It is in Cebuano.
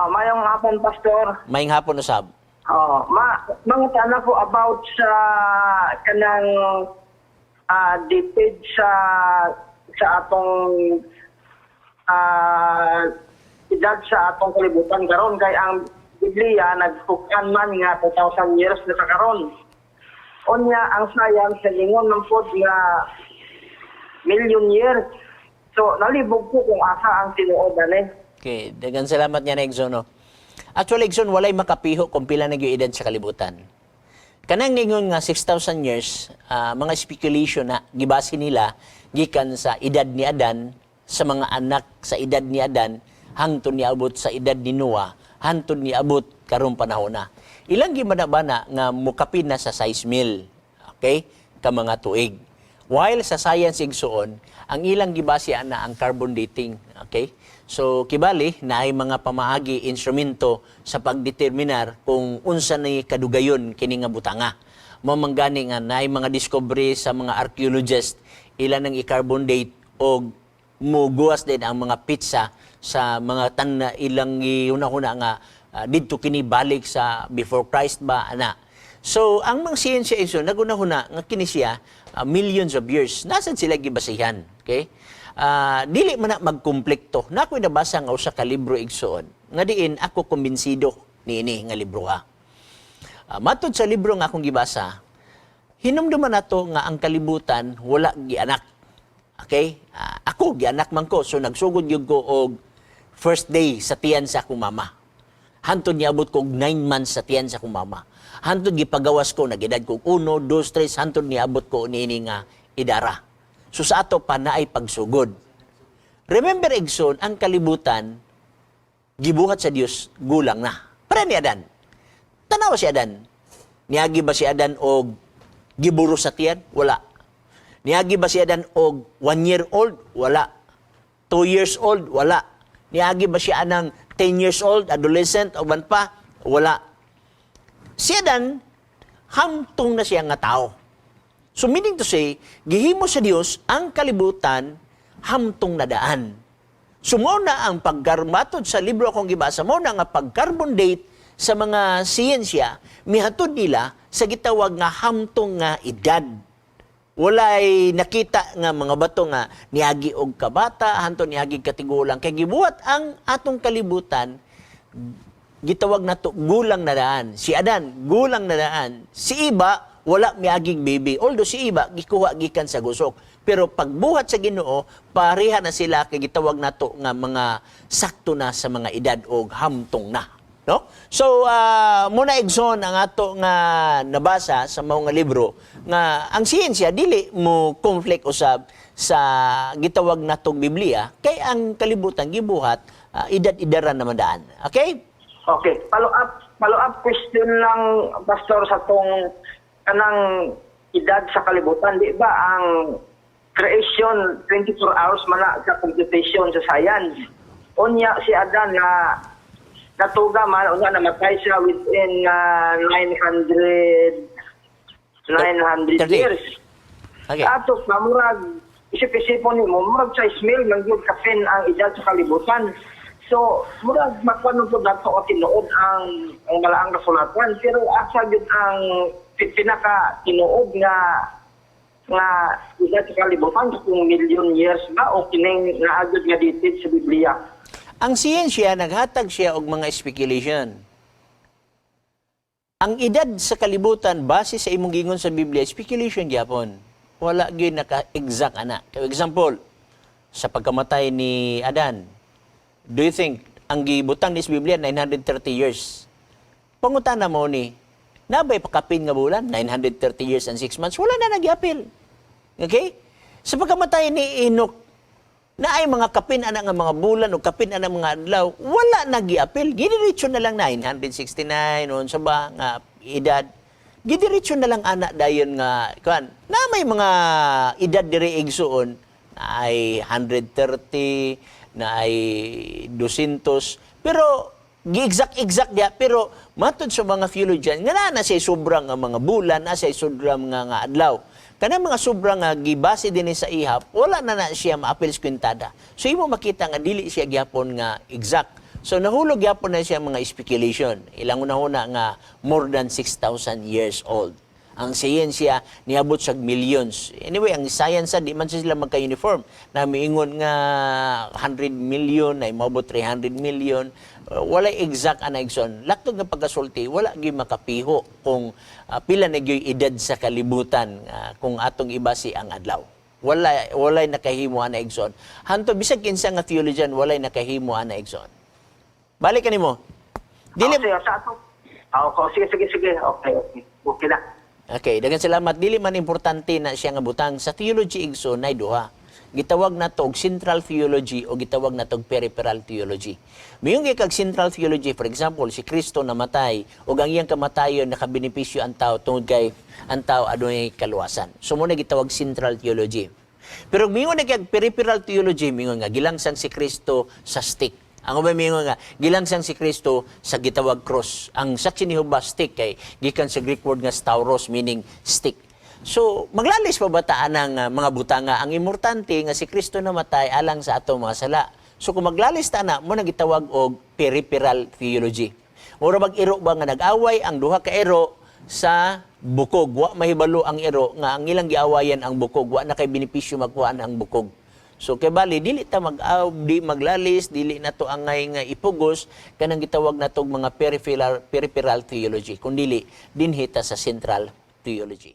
Mayong hapon, Pastor. Maayong hapon usab. Oh, mangutana ko about sa kanang depend sa atong edad sa atong kalibutan karon, kay ang Biblia nagtukan man nga 2,000 years na sa karon. Unya ang science nagingon man pod nga million years. So nalibog ko kung asa ang tinuod ani. Okay, daghang salamat niya na, Exxon. No? Actually, Exxon, walay makapiho kung pila na gyud edad sa kalibutan. Kanang ningon nga 6,000 years, mga speculation na gibase nila gikan sa edad ni Adan, sa mga anak sa edad ni Adan, hangtod niabot sa edad ni Noah, hangtod niabot karong panahon na. Ilang gimanabana nga mukapin na sa 6,000. Okay? Ka mga tuig. While sa science, igsuon, ang ilang gibase ana ang carbon dating, okay? So kibali naay mga pamaagi, instrumento sa pagdeterminar kung unsa ni kadugayon kini nga butanga. Mao man gani nga naay mga discovery sa mga archaeologist, ilan ang i-carbon date og muguwas din ang mga petsa sa mga tan na ilang gihuna-huna nga didto kini balik sa before Christ ba ana. So, ang mga siyensya iso, nagunahuna nga kini siya millions of years. Nasan sila gibasihan? Okay? Dili man na magkumplekto. Na ako'y nabasa nga usa ka libro, igsuon, nga diin ako kumbinsido niini nga libro ha. Matod sa libro nga akong gibasa, hinumduman nato nga ang kalibutan wala gianak. Okay? Ako gianak man ko, so nagsugod gyud ko og first day sa tiyan sa akong mama. Hantod niabot ko og 9 months sa tiyan sa akong mama. Hantod gipagawas ko, nagedad ko 1, 2, 3, hantod niabot ko niini nga idara. So sa ato pa naay pagsugod. Remember, Igsoon, ang kalibutan gibuhat sa Dios gulang na. Para ni Adan. Tanawa si Adan. Niagi ba si Adan og giburo sa tiyan? Wala. Niagi ba si Adan og 1 year old? Wala. 2 years old? Wala. Niagi ba siya anang 10 years old, adolescent, o ban pa? Wala. Si Adan, hamtong na siya nga tao. So meaning to say, gihimo sa Dios ang kalibutan hamtong na daan. So mao na ang pagkarmatod sa libro akong gibasa, mao na nga pag-carbon date sa mga siyensya, mihatod nila sa gitawag nga hamtong nga edad. Walay nakita nga mga bato nga niagi og kabata, hantod niagi katigulang. Kay gibuhat ang atong kalibutan, gitawag nato gulang na daan. Si Adan, gulang na daan. Si Iba, wala miaging baby. Although si Iba, gikuha gikan sa gusok. Pero pagbuhat sa Ginoo, pareha na sila kay gitawag nato nga mga sakto na sa mga edad og hamtong na. No? So, muna, Igsoon, ang ato nga nabasa sa mao nga libro nga ang siyensya dili mo conflict usab sa gitawag natong Biblia kay ang kalibutan gibuhat edad-edaran naman daan. Okay? Okay, follow up question lang, Pastor, sa tong kanang edad sa kalibutan, di ba ang creation 24 hours man na sa computation sa science? Unya si Adan na natuga man, unya namatay siya within 900 900 30. years. Ato pa murag isip-isipon nimo murag sa Ismail man gyud kapin ang edad sa kalibutan. So murag makuan pud nato o tinuod ang balaang kasulatan, pero asa gyud ang pinaka tinuod nga nga edad sa kalibutan, kung million years ba o kining naa gyud nga detail sa Biblia? Ang siyensya, naghatag siya og mga speculation. Ang edad sa kalibutan base sa imong gingon sa Biblia, speculation gyapon. Wala gyud naka-exact ana. Kay example, sa pagkamatay ni Adan, do you think ang gibutang ni sa Biblia 930 years? Pangutana mo ni, nabay pakapin nga bulan, 930 years and 6 months, wala na nagyapil. Okay? Sa pagkamatay ni Enoch, na ay mga kapin ana nga mga bulan o kapin ana mga adlaw, wala nagiapil. Gidiretso na lang 969 o sa ba nga edad. Gidiretso na lang ana dayon nga kuan. Na may mga edad diri, igsuon, na ay 130, na ay 200, pero gi-exact exact dia, pero matod sa mga theologian nga naa na siya sobrang nga mga bulan, na siya sobrang nga adlaw. Kanang mga sobra nga gibase dinhi sa ihap, wala na na siya maapil sa kwintada. So imo makita nga dili siya gyapon nga exact. So nahulog gyapon na siya mga speculation. Ilang una-una nga more than 6,000 years old. Ang siyensya niabot sa millions. Anyway, ang science di man sila magka-uniform. Na miingon nga 100 million, na moabot 300 million. Walay exact ana, igsoon. Laktog nga pagkasulti, wala gyud makapiho kung pila na gyud edad sa kalibutan kung atong ibasi ang adlaw. Walay nakahimo ana, igsoon. Hanto bisag kinsa nga theologian, walay nakahimo ana, igsoon. Balik kanimo. Dili Okay, sa ato. Ah, okay, sige sige sige. Okay. Okay na. Okay, daghang salamat. Dili man importante na siya nga butang sa theology, igsoon, nay duha. Gitawag nato og central theology o gitawag nato og peripheral theology. Miyong kag central theology, for example, si Kristo namatay ug ang iyang kamatayon nakabenepisyo ang tao tungod kay ang tao adunay kaluwasan. So mo na gitawag central theology. Pero miingon na kag peripheral theology, mingon nga gilangsang si Kristo sa stick. Ang uban miingon nga gilangsang si Kristo sa gitawag cross. Ang saksi ni Jehova, stick kay gikan sa Greek word nga stauros, meaning stick. So maglalis pa ba ta anang mga butanga? Ang importante nga si Kristo namatay alang sa ato mga sala. So kung maglalis ta na mo na gitawag og peripheral theology. Mura bag iro ba nga nag-away ang duha ka iro sa bukog. Wa mahibalo ang iro nga ang ilang giawayan ang bukog. Wa na kay benepisyo magkuhaan ang bukog. So kay bali dili ta mag di maglalis, dili na to angay nga ipugos kanang gitawag natog mga peripheral theology, kun dili dinhi ta sa central theology.